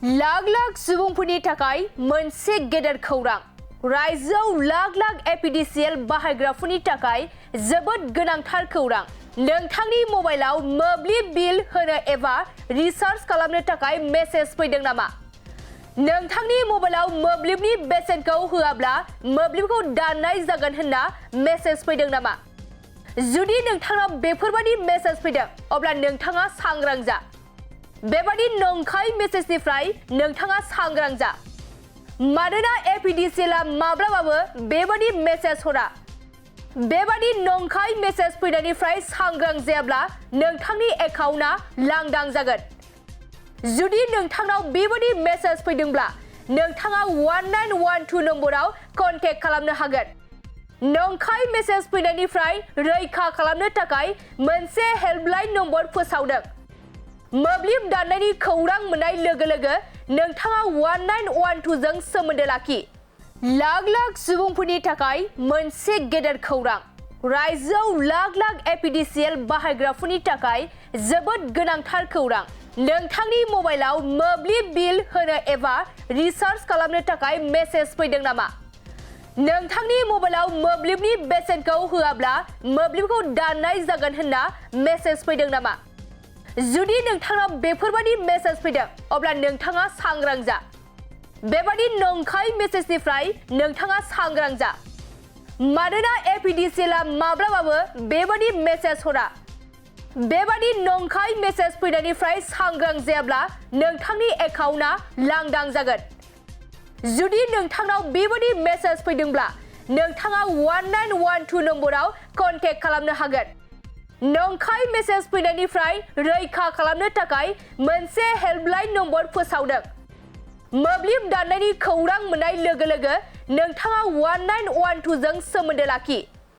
लाख लाख सुबुंफोरनि थाखाय मोनसे गेदेर खौरां रायजोआव लाख लाख एपीडीसीएल बाहायग्राफोरनि थाखाय जोबोद गोनांथार खौरां नोंथांनि मबाइलाव मोब्लिब बिल होनो एबा रिचार्ज खालामनो थाखाय मेसेज फैदों नामा नोंथांनि मबाइलाव मोब्लिबनि बेसेनखौ होआब्ला मोब्लिबखौ दाननाय जागोन होनना मेसेज फैदों नामा जुदि नोंथांनाव बेफोरबादि मेसेज फैदों अब्ला नोंथाङा सांग्रां जा बेबादि नंखाय मेसेजनिफ्राय नोंथाङा सांग्रां जा मानोना एपीडीसीएलआ माब्लाबाबो बेबादि मेसेज हरा बेबादि नंखाय मेसेज फैनायनिफ्राय सांग्रां जायाब्ला नोंथांनि एकाउन्टआ लांदां जागोन जुदि नोंथांनाव बेबादि मेसेज फैदोंब्ला नोंथाङा 1912 नम्बराव कन्टेक्ट खालामनो हागोन नंखाय मेसेज फैनायनिफ्राय रैखा खालामनो थाखाय मोनसे हेल्पलाइन नम्बर फोसावदों मोब्लिब दाननायनि खौरां मोननाय लोगो लोगो नोंथाङा 1912 जों सोमोन्दो लाखि लाख लाख सुबुंफोरनि थाखाय मोनसे गेदेर खौरां रायजोआव लाख लाख एपीडीसीएल बाहायग्राफोरनि थाखाय जोबोद गोनांथार खौरां नोंथांनि मबाइलाव मोब्लिब बिल होनो एबा रिचार्ज खालामनो थाखाय मेसेज फैदों नामा नोंथांनि मबाइलाव मोब्लिबनि बेसेनखौ होआब्ला मोब्लिबखौ दाननाय जागोन होनना मेसेज फैदों नामा जुदि नोंथांनाव बेफोरबादि मेसेज फैदों अब्ला नोंथाङा सांग्रां जा बेबादि नंखाय मेसेजनिफ्राय नोंथाङा सांग्रां जा मानोना एपीडीसीएलआ माब्लाबाबो बेबादि मेसेज हरा बेबादि नंखाय मेसेज फैनायनिफ्राय सांग्रां जायाब्ला नोंथांनि एकाउन्टआ लांदां जागोन जुदि नोंथांनाव बेबादि मेसेज फैदोंब्ला नोंथाङा 1912 नम्बराव कन्टेक्ट खालामनो हागोन नंखाय मेसेज फैनायनिफ्राय रैखा खालामनो थाखाय मोनसे हेल्पलाइन नम्बर फोसावदों मोब्लिब दाननायनि खौरां मोननाय लोगो लोगो नोंथाङा 1912 जों सोमोन्दो लाखि